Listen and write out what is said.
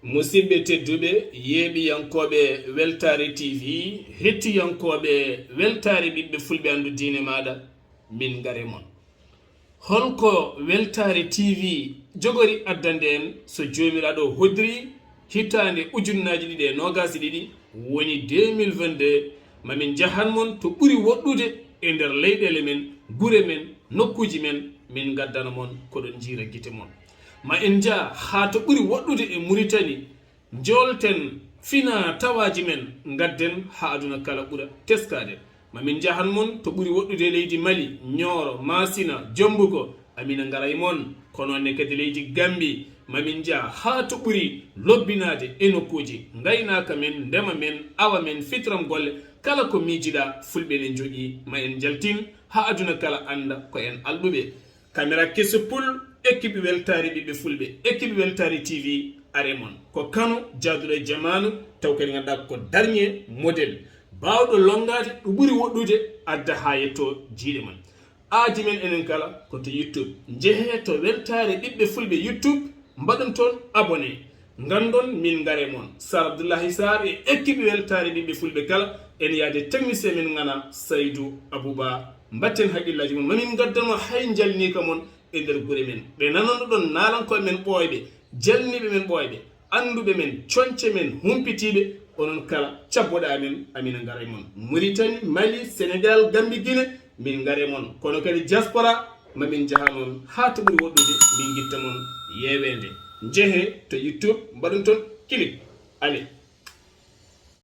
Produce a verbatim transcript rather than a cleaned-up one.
Musidɓe tedduɓe, yeeɓiyankooɓe Weltaare T V, hettiyankooɓe Weltaare Ɓiɓɓe Fulɓe Anndu Diine Maaɗa, min ngare mon. Holko Weltaare T V jogori addande en so Joomiraaɗo hoddiri hitaande ujunnaaji ɗiɗi e noogaas e ɗiɗi, woni deux mille vingt-deux, ma min njahan mon to ɓuri woɗɗude e nder leyɗeele men, gure men, nokkuuji men, min ngaddana mon koɗon njiira gite mon. Ma en njah haa to ɓuri woɗɗude e Muritani, njoolten fina tawaaji men, ngadden haa aduna kala ɓura teskaade. Ma min njahan mon to ɓuri woɗɗude e leydi Mali, Ñooro, Maasina, Jombuko, amina ngaray mon. Kono ne kadi leydi Gambi, ma min njah haa to ɓuri lobbinaade e nokkuuji ngaynaaka men, ndema men, awa men, fitram golle, kala ko miijiɗaa, Fulɓe ne njogii, ma en njaltin haa aduna kala annda ko en alɗuɓe. Kamera keso pul, équipe Weltaare Ɓiɓɓe Fulɓe, équipe Weltaare T V, are mon. Ko kano jaaduɗo e jamaanu, taw kadi ngannduɗaa ko dernier modèle. Baawɗo lonngaade ɗo ɓuri woɗɗude, adda haa yetto jiiɗe mon. Aadi men enen kala ko to YouTube. Njehee to Weltaare Ɓiɓɓe Fulɓe YouTube, mbaɗon toon abonné. Nganndon min ngare mon. Sar Abdullahi Sar e équipe Weltaare Ɓiɓɓe Fulɓe kala, en yaade technicien men ngana Saydu Abuba. Mbatten haqqillaaji mon. Ma min ngaddan mo hay njalniika mon e nder gure men. Ɓe nananɗo ɗon naalankooɓe men ɓooyɓe, jalniiɓe men ɓooyɓe, annduɓe men, coñce men, humpitiiɓe, onon kala cabboɗaa men, amina ngara e mon. Muritani, Mali, Senegal, Gambi, Gine, min ngare mon. Kono kadi diaspora, ma min njaha noon haa to ɓuri woɗɗude, min ngitta mon yeeweende. Njehee to YouTube, mbaɗon toon clic. Allez,